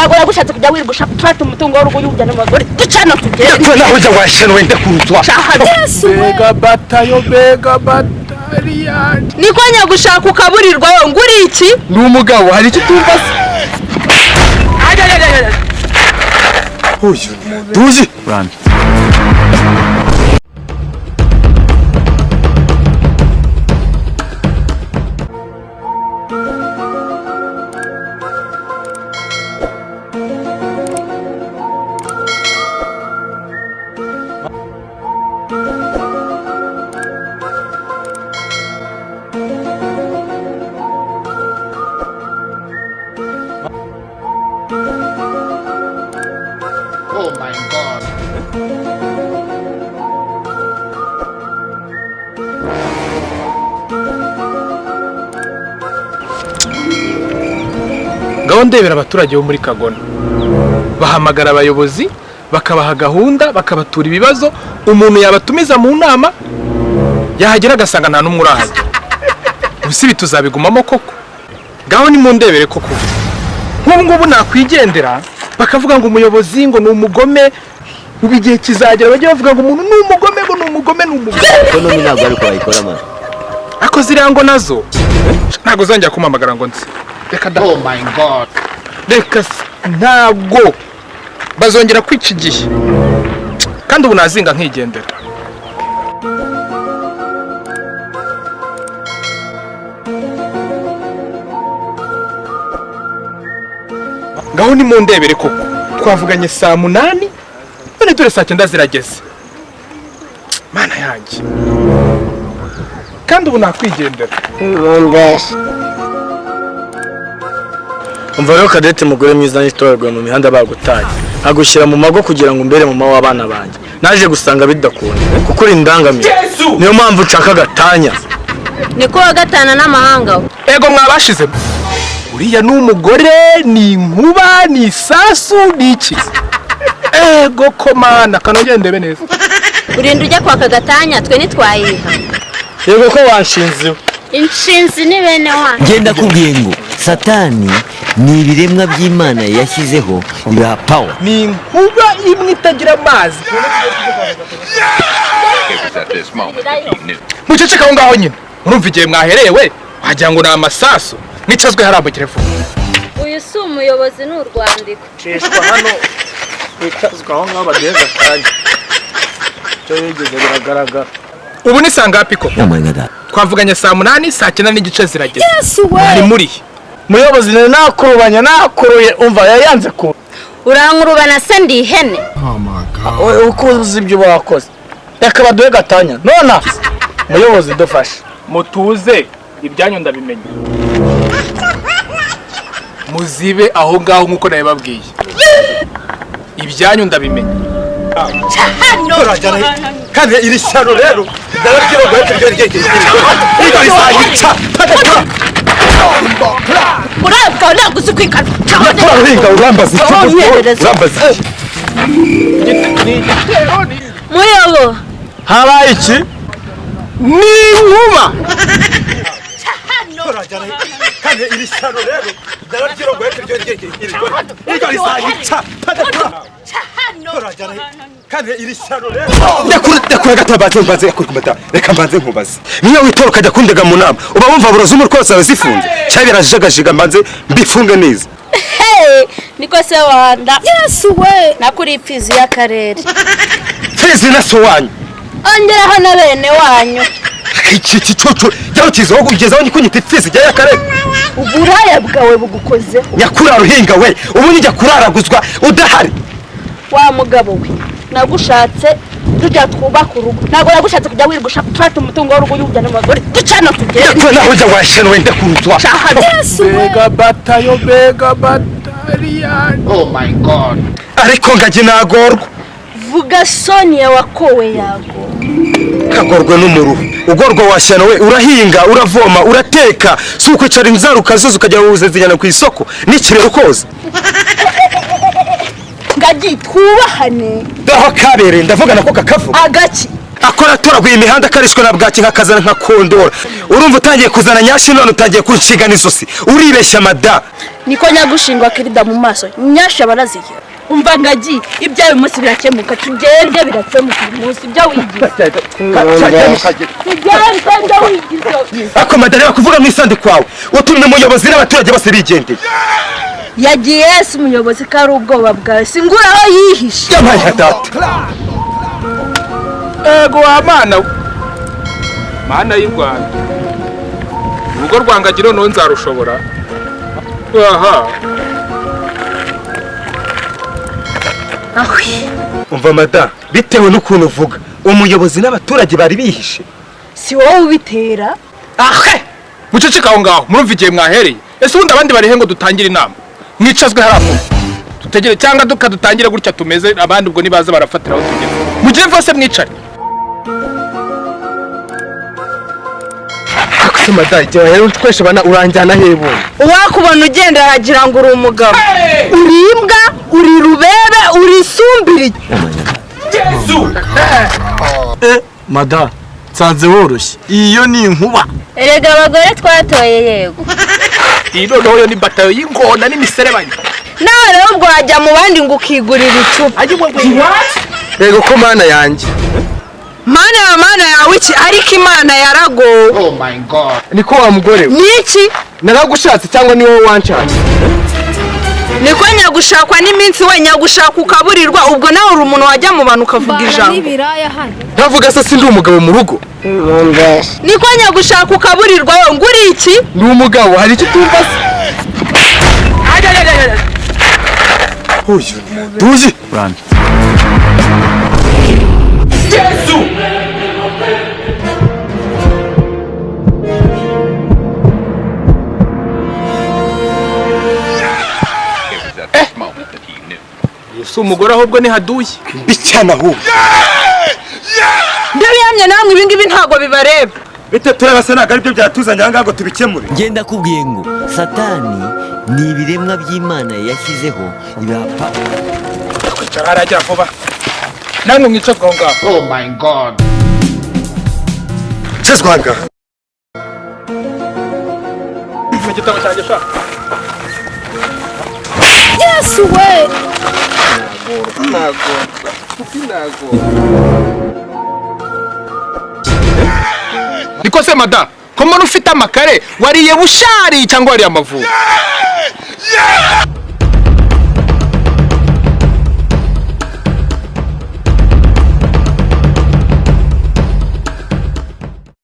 Ntabwo nagushatse kujya wirigusha gufata umutungo w'urugo uwujyana mu bagore. Ducana tugende. Ko naho ujya washana wenda kurutwa. Mbega batayo, mbega batariyani. Niko nyagushaka ukaburirwa we ngo uri iki? Ni umugabo, hari icyo utumva se? Uyu tuzi. Run. Oh my God. Ngaho ndebera abaturage bo muri Kagona bahamagara abayobozi, bakabaha gahunda, bakabatura ibibazo. Umuntu yabatumiza mu nama, yahagera agasanga nta n'umwe urahajya. Ubu ibi tuzabigumamo koko? Ngaho nimundebere koko. Nk'ubu ngubu nakwigendera bakavuga ngo umuyobozi ngo ni umugome. Ubu igihe kizagera bajye bavuga ngo umuntu ni umugome, ngo ni umugome, ni umugome. Economy ntabwo ariko bayikora, man. Ariko ziriya ngo nazo ntabwo zongera kumpamagara ngo nzi. Reka da. Oh my God. Reka ntabwo bazongera kwica igihe, kandi ubu nazinga nkigendera. Ngaho nimundebere koko, twavuganye saa 8, none dore saa 9 zirageze. Mana yanjye, kandi ubu nakwigendera. Umva rero Cadette, mugore mwiza, nitoraguye mu mihanda bagutaye, nkagushyira mu mago kugira ngo umbere mama w'abana banjye. Naje gusanga bidakunda kuko uri indangamira, niyo mpamvu nshaka gatanya. Niko wa gatana n'amahanga we. Ego mwabashize, uriya ni umugore, ni inkuba, ni isasu, ni iki? Ego komana, kanongere ndebe neza. Urinda ujya kwaka gatanya, twe ntitwayiha. Yego ko wanshinze iwe. Inshinzi ni bene wanyu. Ngenda kubwiye ngo Satani ni ibiremwa by'Imana yashyizeho ibiha power. Ni inkuba imwe itagira amazi. Muceceka aho ngaho nyine. Murumva igihe mwaherewe wagira ngo ni amasasu. Mwicazwe harambukire vuba. Uyu si umuyobozi, ni urwandiko. Nshishwa hano wicazwa aho ngaho baduhe gatanya, icyo wigeze biragaragara. Ubu ni saa ngapi ko? Oh my God. Twavuganye saa 8, saa 9:30 zirageze. Mwari murihe? Muyobozi, nari nakurubanya, nakuruye, umva yayanze ku Urankurubana se ndi ihene? Uko uzi ibyo wakoze, reka baduhe gatanya nona, muyobozi dufashe. Mutuze, ibyanyu ndabimenya. Muzibe aho ngaho nk'uko nabibabwiye, ibyanyu ndabimenya. Kandi iri shyano rero ndarabyirogoye iryo rizayica. Urabwa ntabwo uzi kwikana. Urahinga, urambaza iki? Urambaza iki? Muyobo. Habaye iki? Ni inkuba. Kandi iri shyano rero ndarabyirogoye iryo rizayica. Kandi iri shyano rero ndakura gatabaze mbanze yakuri kumata. Reka mbanze nkubaze, niyo witora ukajya kundega mu nama, uba wumva buroza umutwe wose wawe zifunze cyangwa birajagajiga? Mbanze mbifunge neza. Hey, niko se wanda. Yesu we, nakuri ipfizi y'akarere. Fizi na so wanyu. Ongeraho na bene wanyu. Iki gicucu jya ukizaho ugezaho kunyita ipfizi jya y'akarere. Uburaya bwawe bugukozeho. Nyakurara uhinga we, ubu njya kuraraguzwa udahari. Wa mugabo we, nagushatse tujya twubaka urugo, ntabwo nagushatse kujya wirigusha gufata umutungo w'urugo uwujyana mu bagore. Ducana tugende. Ndakura naho ujya washana wenda kurutwa. Mbega batayo, mbega batariyani. Oh my God. Ariko ngajye nagorwa. Vuga Sonia wakowe yago. Kagorwe n'umuruho ugorwa washyana we. Urahinga, uravoma, urateka, si ukwicara inzara ukazoza ukajya wuzazijyana ku isoko n'ikirero ukoza. Ngagi, twubahane. Daho kabereye ndavuga nako kakavuga. Agaki? Akora atoraguye imihanda akarishwe na bwaki, nkakazana nkakondora. Urumva utangiye kuzana nyashi, none utangiye kunshiga n'izosi, uribeshya mada. Niko nyagushingwa kirida mu maso nyasha baraziye. Umva Ngagi, ibyawe uyu munsi birakemuka, tugende, birakemuka uyu munsi ibyo wigize. Tugende ibyo wigize. Ako madara, bakuvuga mu isande kwawe utumye umuyobozi n'abaturage bose bigendeye. Yagiye si umuyobozi ko ari ubwoba bwawe, singura aho yihishe. Yampaye nka data. Ego wa mana we, mana y'u Rwanda, urugo rwa Ngagi noneho nzarushobora aha. Umva mada, bitewe n'ukuntu uvuga, umuyobozi n'abaturage bari bihishe. Si wowe ubitera. Ahe, muceceke aho ngaho, murumva igihe mwahereye. Ese ubundi abandi barihe ngo dutangire inama? Mwicazwe hariya mu dutegere cyangwa duka dutangire gutya tumeze, abandi ubwo nibaza barafatira aho tugeze. Mugire vose mwicare. Akuse mada, igihe rero tweshe bana uranjyana he bundi? Uwakubona ugenda aragira ngo uri umugabo, uri imbwa, uri rubebe, uri isumbiri. Mada, nsanze woroshye, iyo ni inkuba. Erega abagore twatoye yego. Iyi noneho yo ni batayo y'ingona n'imiserebanya. Nawe rero ubwo wajya mu bandi ngo ukigurira icupa. Yego ko mana yanjye. Mana ya mana yawe iki? Ariko Imana yaragowe. Oh my God. Niko wa mugore we, Niki? Naragushatse cyangwa ni wowe wanshatse? Niko nyagushakwa n'iminsi we, nyagushaka ukaburirwa. Ubwo nawe uri umuntu wajya mu bantu ukavuga ijambo? Ntavuga se, sindi umugabo mu rugo? Niko nyagushaka ukaburirwa we, ngo uri iki? Ni umugabo, hari icyo utumva se? Uyu tuzi. Si umugore ahubwo ni haduye. Mbi cyane ahubwo. Ndabihamye, namwe ibingibi ntabwo bibareba. Bite turabasa, ntabwo aribyo byatuzanye aha ngaha ngo tubikemure. Ngenda kubwiye ngo satani ni ibiremwa by'Imana yashyizeho ibiha. Kwicara hariya vuba, namwe mwicazwe aho ngaho. Oh my God. Cezwa aha ngaha. Mu gitabo cyanjye sha. Yesu we. Niko se mada, ko mbona ufite amakare, wariye bushari cyangwa wariye amavubi?